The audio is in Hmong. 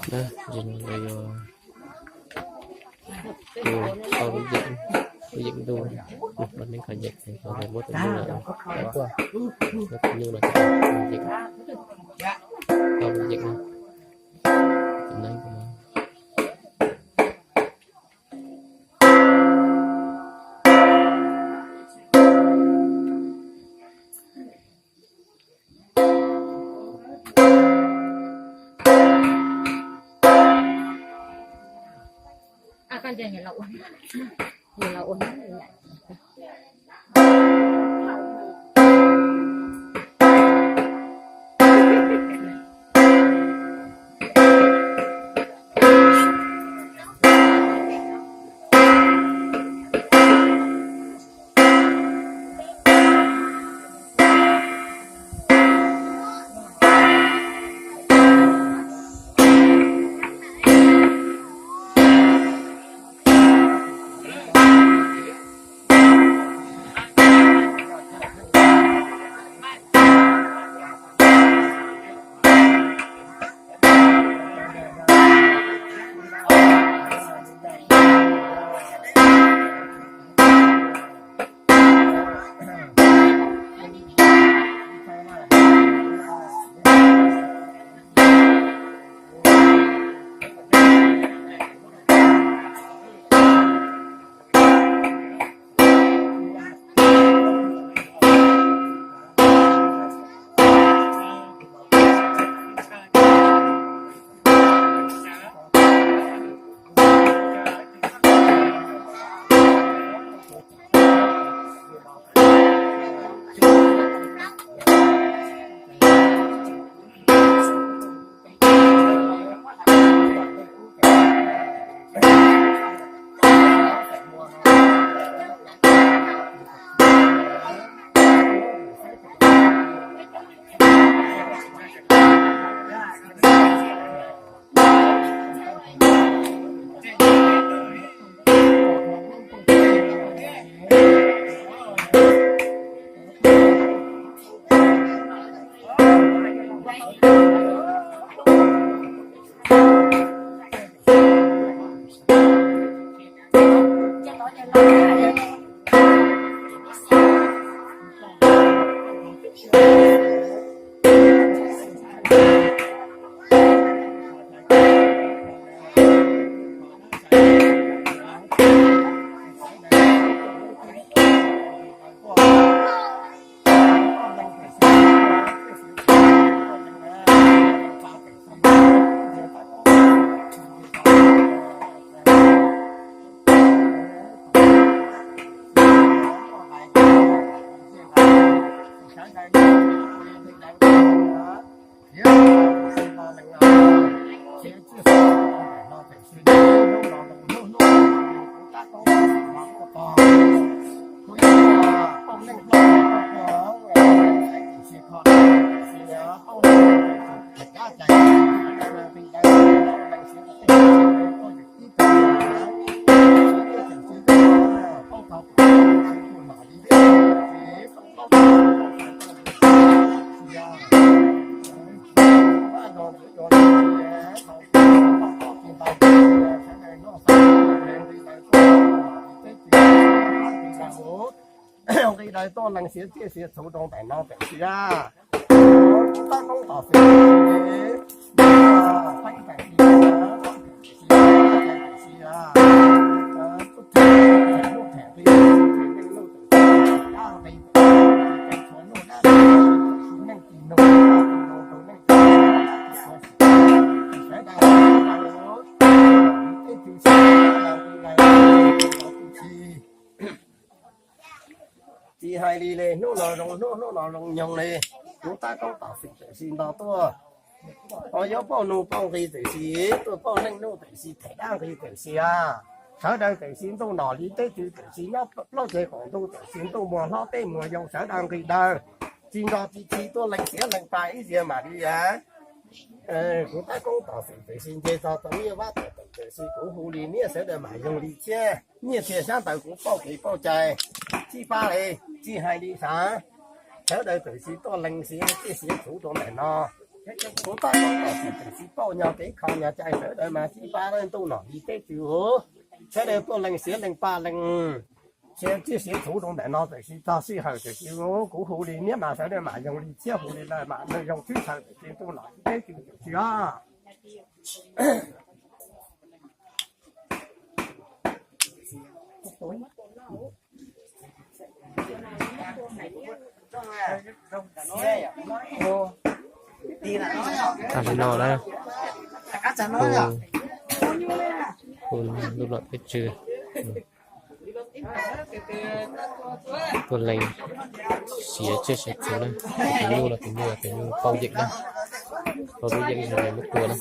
Ces no lawv yuav tus tau lub yeem, lub yeem ntuj, lub neej kho yeem, muab tus ntuj lawm, lawv tuaj, lawv tus nyuj no ces yeem, tau lub yeem no, tus neeb no. Nqi daws tuaj lees siav tsiaj siav txhuv rau ntawm no tam sim a. Kuv tab koob tom xwm, tsis hais li le, hnub no zoo hnub, hnub no zoo nyoog li. Kuv tab koob tom xwm tam sim no tuaj, ho yuav pauj nug pauj nqi tam sim, tuaj pauj neej nuj tam sim, them dab nqi tam sim a. Sawv daws tam sim ntuj nom li teb tw tam sim, nyob plaub tsev qaum ntuj tam sim, ntuj muag hlob teb muag yau, sawv daws nqi daws tsis nco tsis txi, tuaj lees siav lees pab ib zaug mam li a. Kuv tab koob tom xwm tam sim nce txog tau nyiaj vab tom tam sim, kuv hu li nyiaj sawv daws mam yoog li thiab. Nyiaj txiag xyab ntawd kuv pauj kev pauj cai, tsis pab li, tsis hais li sav. Sawv daws tam sim tuaj lees siav tsiaj siav txhuv rau ntawm no. Kuv koj tau kom txim txim pauj nyo kev kho nyo cai sawv daws mas sib pab ntuj nom li teb tsis huv, sawv daws puav leej siav leej paj leej, siav txij siav txhuv rau ntawm no txawm sis txog sij hawm txawm sis kuv hu li niab mas sawv daws mam yoog li thiab hu li lawm mam zoo txhib chaw txawm sis ntuj nom li teb tsis huv tsis os. Tag li no na, hu lub lom peb tsw, puav leej siav tsiaj siav txhu na, tus nyuj los tus nyuj los tus nyuj pauj yeem na, pauj lub yeem zoo li muab tua na.